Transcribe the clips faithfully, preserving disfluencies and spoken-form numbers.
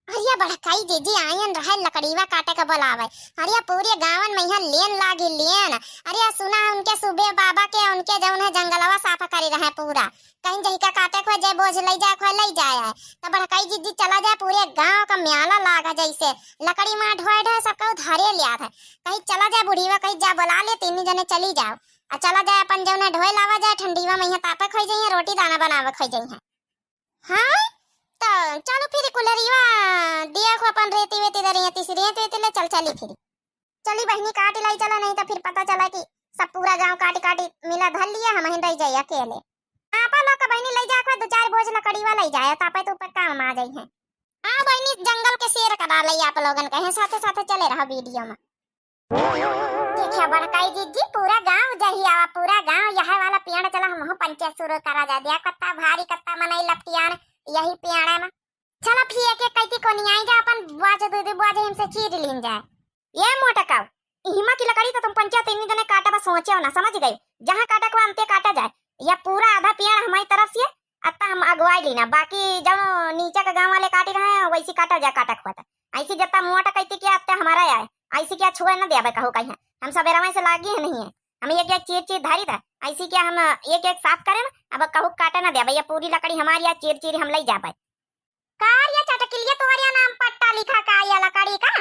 अरे बड़काई जीजी आयन रहे लकड़ीवा काटे के बोलावे। अरे पूरे गाँवन में यहाँ लेन लागी लेन। अरे सुना है उनके सुबे बाबा के, उनके जौन है जंगलवा साफ करी रहे पूरा। कहीं जही का काटे को जय बोझ लई जाए को लई जाए है। तो बड़काई जीजी चला जाए, पूरे गाँव का म्याला लागा जैसे लकड़ी माँ ढोए ढोए सबका उधारे लिया था। कहीं चला जाए बुढ़ीवा कहीं जा बोला ले, तीन जने चली जाओ। आ चला जाए अपन जौन है ढोए लावा जाए, ठंडीवा में यहाँ तापे खोई जाइए, रोटी दाना बनावे खोई जाइए। हाँ, तो चलो फिर कुलरिया दिया को अपन रेती वेती दरिया तीसरी रेती वेती ले चल चली फिर। चली बहिनी काट लाई चला, नहीं तो फिर पता चला कि सब पूरा गाँव काटी काटी मिला धर लिया, हम ही रह जाए अकेले। आपा लोग का बहिनी ले जा को दो चार बोझ लकड़ीवा ले जाए, तापे तो ऊपर काम आ जाई है। हाँ बहिनी, जंगल के शेर करा ले आप लोगन कहे, साथे साथे चले रहा वीडियो में। देखिया बड़काई जीजी, पूरा गाँव जही आवा, पूरा गाँव यह वाला पियाण चला, हमहू पंचे शुरू करा जा दिया। कत्ता भारी, कत्ता मनई लपटियान यही पियाणे में। चला फिर एक एक कैती कोनी आई जा, अपन बुआजे दू दू बुआजे हमसे चीर लीन जाए। ये मोटकाऊ, इहिमा की लकड़ी तो तुम पंचे तीन जने काटा बस सोचे हो ना, समझ गए? जहाँ काटा को अंते काटा जाए। या पूरा आधा पियाण हमारी तरफ से, अत्ता हम अगुवाई लीना, बाकी जब नीचे के गाँव वाले काटी रहे हैं, वैसी काटा जा काटा खुआ था। ऐसी जत्ता मोटा कैती किया अत्ता हमारा आए, ऐसी क्या छुए न देबे कहू कहीं। हम सबेरवा से लागी है नहीं है, हम एक एक चीर चीर धारी था, ऐसी क्या हम एक एक साफ करें, अब कहू काटे न देबे, ये पूरी लकड़ी हमारी या चीर चीर हम ले जाबे। कार या चटकिलिया तोहरिया नाम पट्टा लिखा का या लकड़ी का?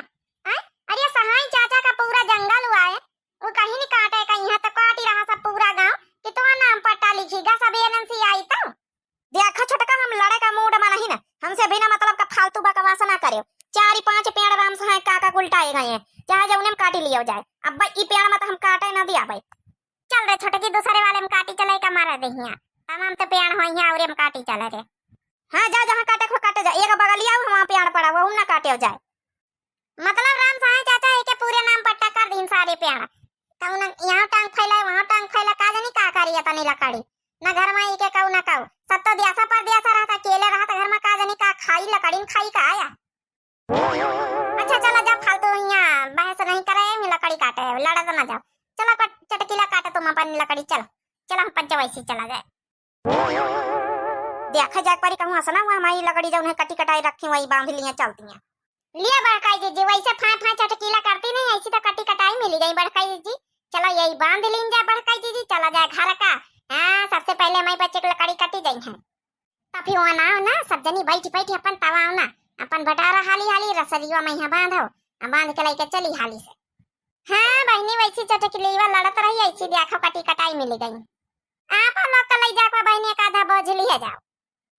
हैं? अरे सहाय चाचा का पूरा जंगल हुआ है, वो कहीं नहीं काटे कहीं है तो काटी रहा सब पूरा गाँव कि तोहर नाम पट्टा लिखी गा सब एजेंसी आई तो। देखा छोटका, हम लड़े का मूड में नहीं ना, हमसे बिना मतलब का फालतू बकवास ना करे। चार ही पांच पेड़ राम सहाय काका के उल्टाए गए हैं, चाहे जौने में काटी लियो जाए। अब ई पेड़ में तो हम काटे ना दिया भाई। चल रे छोटकी, दूसरे वाले में काटी चले का मारा दहिया, तमाम तो पेड़ होई हैं और में काटी चले रे। हाँ जा, जहाँ काटे को काटे जा, एक बगलिया वहाँ पेड़ पड़ा, वहू ना काटे जाए। मतलब राम सहाय चाचा एके पूरे नाम पट्टा कर दीन सारे पेड़। कौन यहाँ टांग फैला, वहाँ टांग फैला, का जानी का करी तनी लकड़ी। न घर में एके कऊ न कऊ, सब तो दियासा पर दियासा रहता, अकेले रहता घर में, का जानी का खाई, लकड़ी न खाई का आया। अच्छा चला जा, फालतू यहाँ बहस नहीं करे, हम लकड़ी काटे, लड़त ना जाओ। चला कट-, चटकीला काटे तुम अपन लकड़ी, चला, चला हम पंचवैसी चला जाए। देखा जाए परी कहूँ असना हुआ हमारी लकड़ी जौन है कटी कटाई रखी वही बांध लिया चलती हैं। लिया बड़काई जीजी, वैसे फाय फाय चटकीला करती नहीं, ऐसी तो कटी कटाई मिली गई बड़काई जीजी। चलो यही बांध लीन जाए बड़काई जीजी, चला जाए घर का। हाँ, सबसे पहले हमारी बच्चे की लकड़ी कटी गई है। तो फिर वहाँ ना हो ना, सब जनी बैठ बैठ अपन तवाओ ना, अपन बटारा हाली हाली रसरिया में यहाँ बांधो, आ बांध के लेके चली हाली से। हाँ बहिनी, वैसी चटकलीवा लड़त रही, ऐसी देखो कटी कटाई मिली गई। आप लोग का ले जाके बहिनी एक आधा बोझ लिए जाओ।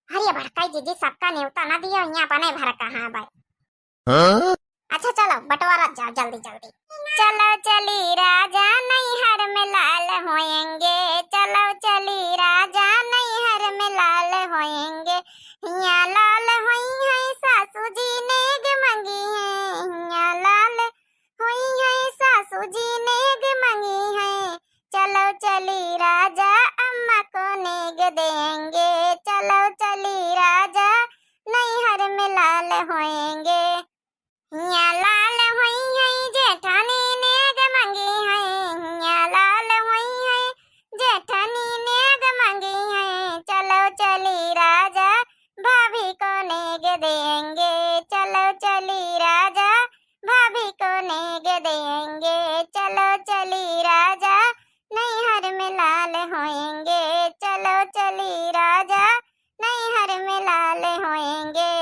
अरे बड़काई जीजी, सबका नेवता ना दियो, यहाँ अपने भर कहाँ बाई। हाँ? अच्छा चलो बंटवारा जाओ जल्दी जल्दी। चलो चली राजा नैहर में लाल होएंगे, चलो चली राजा नैहर में लाल होएंगे। हिया लाल होई है सासू जी नेग मंगी है, हिया लाल होई है सासू जी नेग मंगी है। चलो चली राजा अम्मा को नेग देंगे, चलो चली राजा नैहर में लाल होएंगे। हिया लाल होई है जेठानी नेग मंगी है, हिया लाल होई है जेठानी नेग मंगी है। चलो चली राजा भाभी को नेग देंगे, चलो चली राजा भाभी को नेग देंगे। चलो चली राजा नैहर में लाल होएंगे, चलो चली राजा नैहर में लाल होएंगे।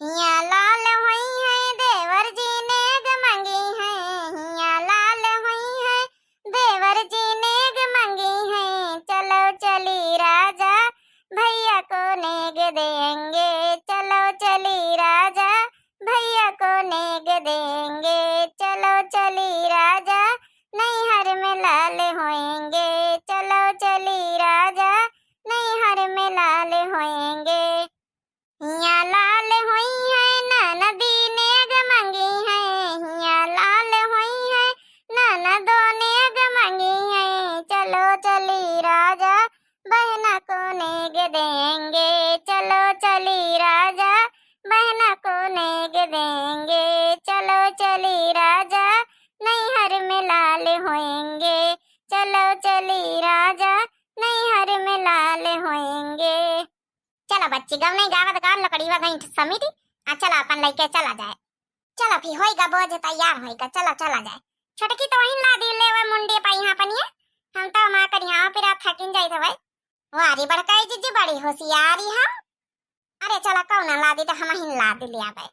हिया लाल होई है देवर जी नेग मंगी है, हिया लाल होई है देवर जी नेग मंगी है। चलो चली राजा भैया को नेग देंगे, चलो चली राजा भैया को नेग देंगे। चलो चली राजा नैहर में लाल होएंगे, चलो चली राजा नैहर में लाल होएंगे। हिया लाल होई है ननदी नेग मंगी है, हिया लाल होई है ननदो नेग मंगी है। चलो चली राजा बहना को नेग देंगे, चलो चली राजा बहना को नेग देंगे। चलो चली राजा नैहर में लाल होएंगे, चलो चली राजा नैहर में लाल होएंगे। चला बच्ची, गवनई गावत गावत लकड़ीवा गई समिति, आ, चला अपन लइके चला जाए। चला फिर होइगा बोझ तैयार होइगा, चला चला जाए। छोटकी तो वहीं लादी लेवे मुंडी पे यहाँ पनिए, हम तो माँ करिया फिर थकिन जाइत हवे। वारी बड़काई जिज्जी बड़ी होशियारी हम। अरे चला कौना लादी तो हम ही लादी ले आवे।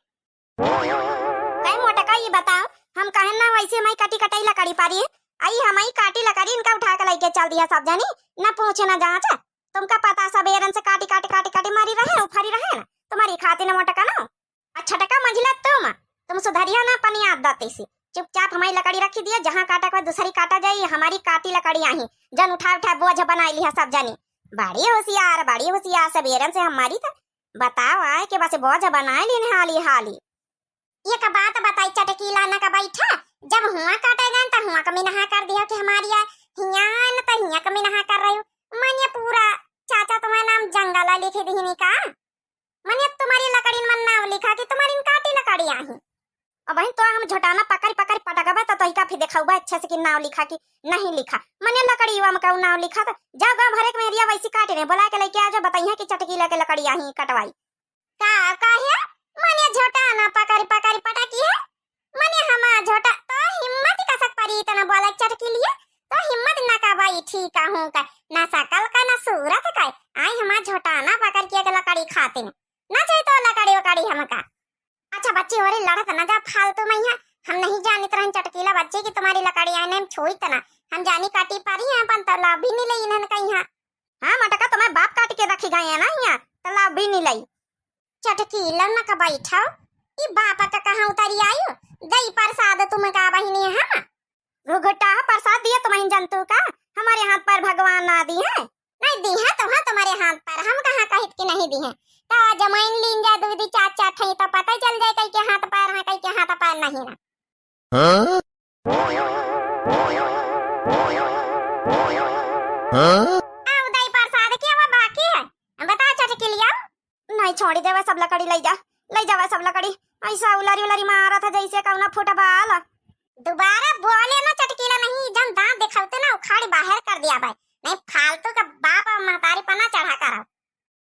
कई मोटका ये बताओ, हम कहेन ना वैसे हमई काटी कटाई लकड़ी पारी है, आई हमई काटी लकड़ी इनका उठा के लइके चल दिया सब जनी, ना पूछे ना जाँच। तुमका पता सबेरन से काटी काटी काटी काटी मारी रहे, उफरी रहे ना, तुम्हारी खातिर ना मोटका ना। अच्छा टका मंझिला तुम, तुम सुधरिया ना अपनी आदत से, चुपचाप हमई लकड़ी रखी दिया, जहाँ काटा के दूसरी काटा जाई, हमरी काटी लकड़ी आही, जन उठा उठा बोझ बनाई लिहा सब जनी। बड़ी होशियार, बड़ी होशियार, सबेरन से हमरी तो बताओ आए के बस बोझ बनाए लीन हाली हाली। एक बात बताई चटकीला न का बैठा, जब हुआ काटे गए त हुआ कमी नहा कर दिया कि हमारी आ हिया न त हिया कमी नहा कर रही हो। मानिए पूरा चाचा तुम्हारा नाम जंगला लिखे दिहनी का? मानिए तुम्हारी लकड़ी में नाम लिखा कि तुम्हारी काटी लकड़ी आही। अब बहिन तो हम झोटाना पकड़ पकड़ पटकबे तो तोहिका फिर देखौबे अच्छे से कि नाम लिखा कि नहीं लिखा। मानिए लकड़ी में कहू नाम लिखा तो जाओ गाँव भरे के मेहरिया वैसी काटे ने बोला के लइके आ जाओ, बताइए कि चटकीला के लकड़ी आही कटवाई। का, काहे? मने झोटा ना पकड़ी पकड़ी पटकी है? मने हमा झोटा तो हिम्मत कसक परी इतना बोला चटकीलिया, तो हिम्मत ना का बाई ठीक हूँ का, ना सकल का ना सूरत का, आई हमा झोटा ना पकड़ के एक लकड़ी खातिन, ना चाही तो लकड़ी वकड़ी हमका। अच्छा बच्ची होरी लड़त ना जा फालतू में यहाँ, हम नहीं जानित रहन चटकीला बच्ची कि तुम्हारी लकड़ी आने में छुई तना, हम जानी काटी पारी हैं अपन तो ला भी नहीं ले इन्हन कहीं। हाँ मोटका तुम्हें बाप काट के रखी गए हैं ना यहाँ, तो ला भी नहीं लई। चटकीला न का बैठाओ, ई बाप का कहाँ उतरी आयो? दई प्रसाद तुम का बहिनी हम? घुघुटा है प्रसाद दिए तुम्हें जंतु का, हमारे हाथ पर भगवान ना दी है। नहीं दी है तो हाँ तुम्हारे हाथ पर, हम कहाँ कहित कि नहीं दी है। तो जमाइन लीन जा दूधी चार चार ठई तो पता ही चल जाए कई के हाथ पर है, कई के हाथ पर नहीं ना। हाँ? हाँ? आ उदय प्रसाद के अब बाकी है, बता चटकीलिया। नहीं छोड़ी देवे सब लकड़ी लई जा, लई जावे सब लकड़ी। ऐसा उलरी उलरी मारत है जैसे कौना फुटबॉल। दोबारा बोले ना चटकीला, नहीं जन दांत दिखाते ना उखाड़ी बाहर कर दिया भाई, नहीं फालतू का बाप और महतारी पर ना चढ़ा करा।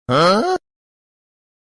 हाँ?